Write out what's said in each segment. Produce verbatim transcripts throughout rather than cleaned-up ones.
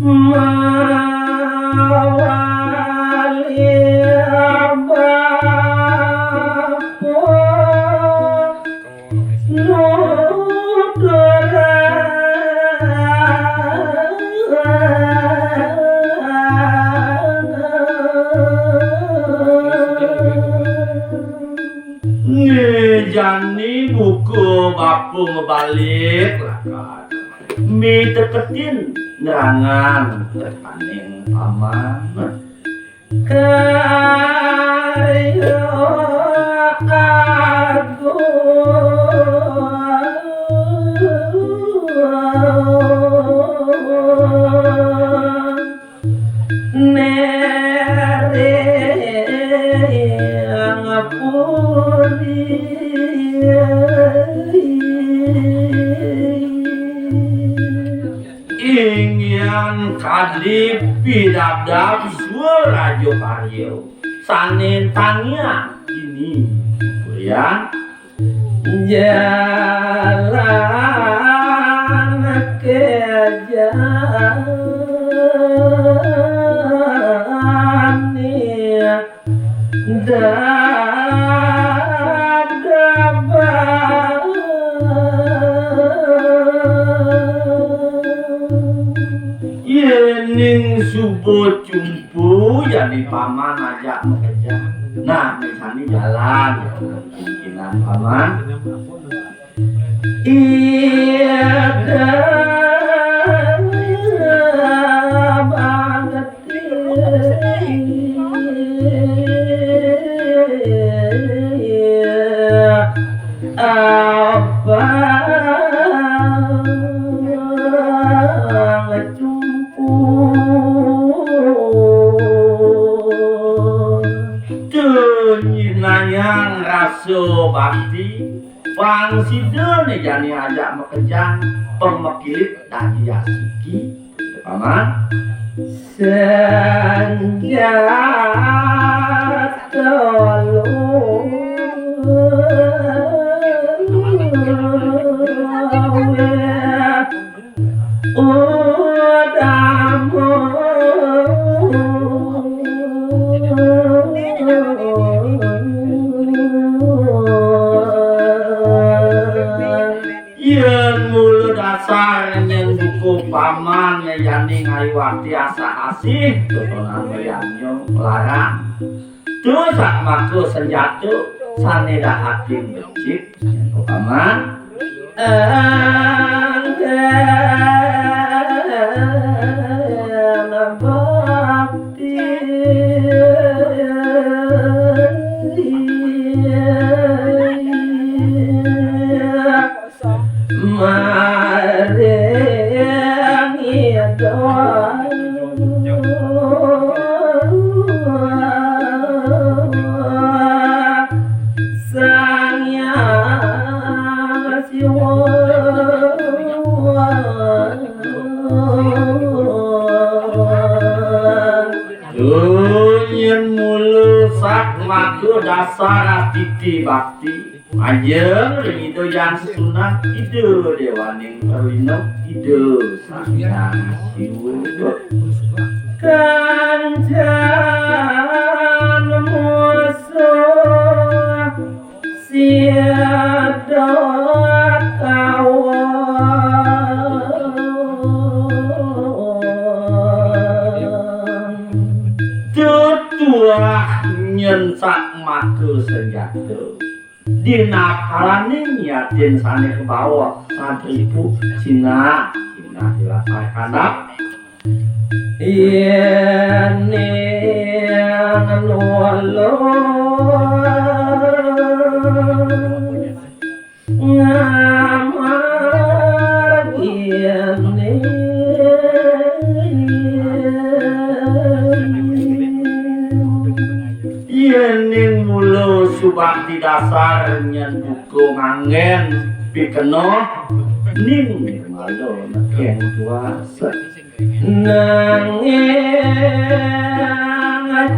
Mawali bapa nuturan. Ngejani buka bapa mabalik lakar. Miteketin nerangan tekaning paman. Karya agung. Nering puri. Inggihan kadi pidabdab sura raja karya sané tangiang dini. Purian. Jalan kejani dabdabang. Yéning suba cumpu, jani paman ajak makejang. Nah, misalné jalan, kemungkinan paman. Ida banget apa ngecumpu. Tuh nyinayang rasa bakti. Pang sida né jani ajak makejang, pang makilit dadi asiki. Paman. Senjata luwih utama. Yén mula dasar nyén buka paman jani ngayuwati asah-asih, totonan liannya larang. Tuh sak maka senjata sané dahating becik, paman. Anggen bakti. Maring Ida Sang Hyang Siwa. Duh, nyén mula sak maka dasar astiti bakti. Majeng ring Ida Hyang Sesuhunan, Ida Déwaning Rwina, Ida Sang Hyang Siwa. Kancana musuh sida kawan. Tutuah nyén sak maka senjata. Dina kalaning yatin sané kabawa satripu sinah, sinah dilatar kandap. Yén nulung ngamarginé. Yén ning mula subakti dasar nyén buka nganggén pikenoh, ning nirmala nekeng kuasa. Nanging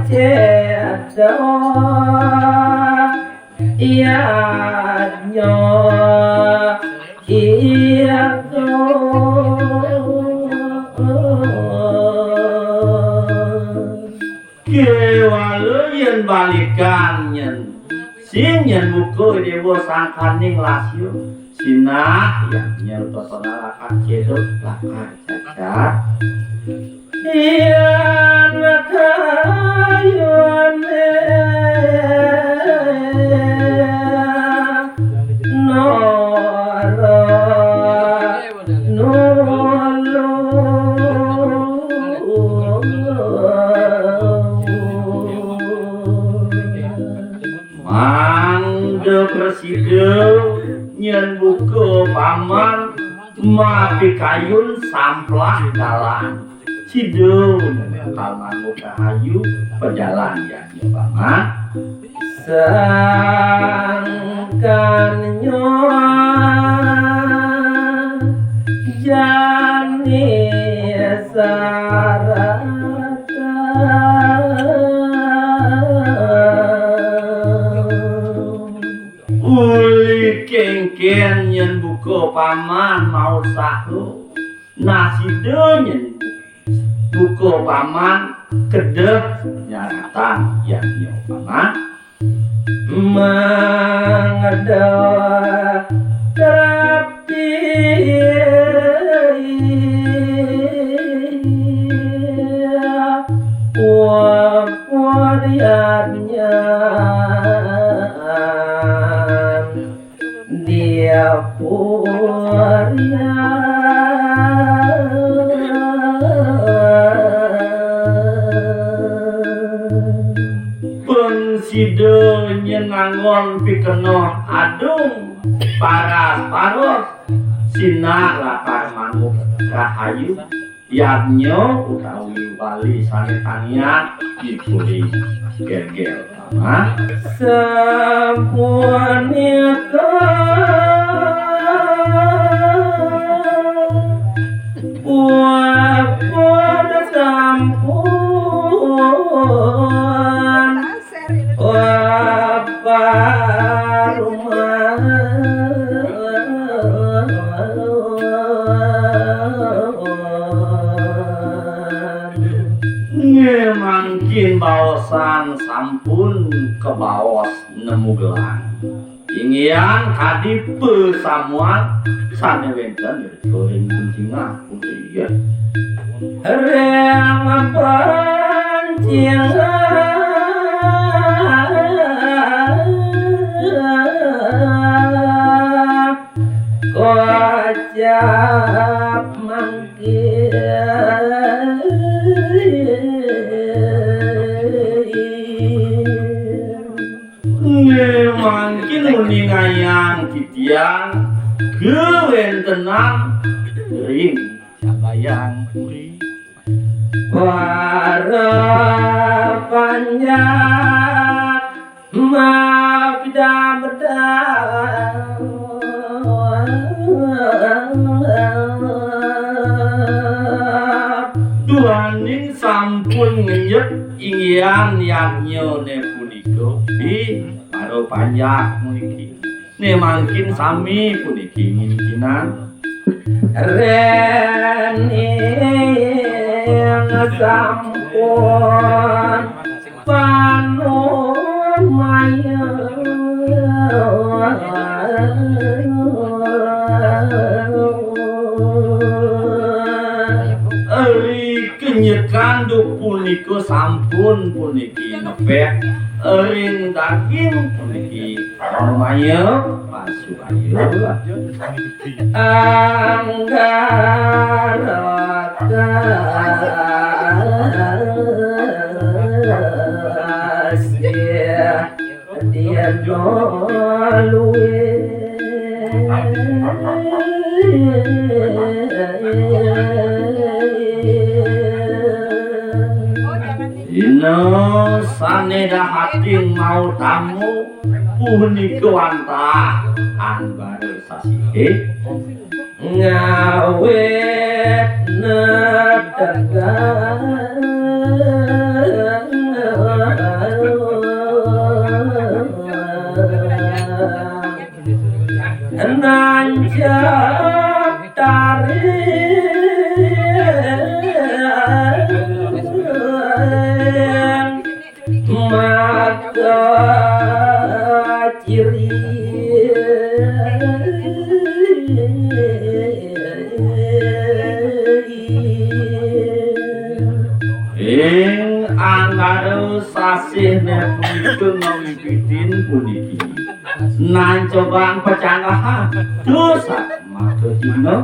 céta yadnya itu. Kéwala yén balikan nyén, sing nyén buka déwa sangkaning lasya. Sinah, yadnya utawi lakar cedok, lakar cacat. Yén kayuné nara nulung. Mangda prasida nyén buka paman mapikayun samplah dalan. Sida nyén bakal manut rahayu pajalan yadnya paman. Sangkan nyoa jani sarata. Uli kéngkén nyén buka paman maut saha. Nah, sida nyén buka paman kedeh nyaratan yadnya paman. Mangda trepti wapuriannya dia purian. Pun sida nyén nganggon pikenoh adung paras-paros, sinah lakar manut rahayu yadnya utawi bali sané tanian dipuri gégél. Nah, sapunika pun sampun Bapa rumah. Nggih, mangkin baosan sampun kabaos nemu gelang. Inggihan kadi pasamuan sané wénten ring kuncingah. Ring pancing kocap mangkin. Nggih, mangkin nguningayang titiang kawéntenan ring Sabayang Puri. Para panjak mabda-bda. Duaning sampun ngenyek inggihan yadnyané punika, ih, para panjak puniki. Né mangkin sami puniki nginginan. Réning sampun panumaya. Ari kenyekan duh punika sampun puniki ngepek ring daging puniki. Maya pasubaya. Anggara kasih dia luwih. Dina sané dahating mautamu punika wantah anggara sasihé ngawit netegan nancep taring maka ciri. Ing anggara sasihné punika ngawitin puniki nancebang pacanggahan dosa maka dina.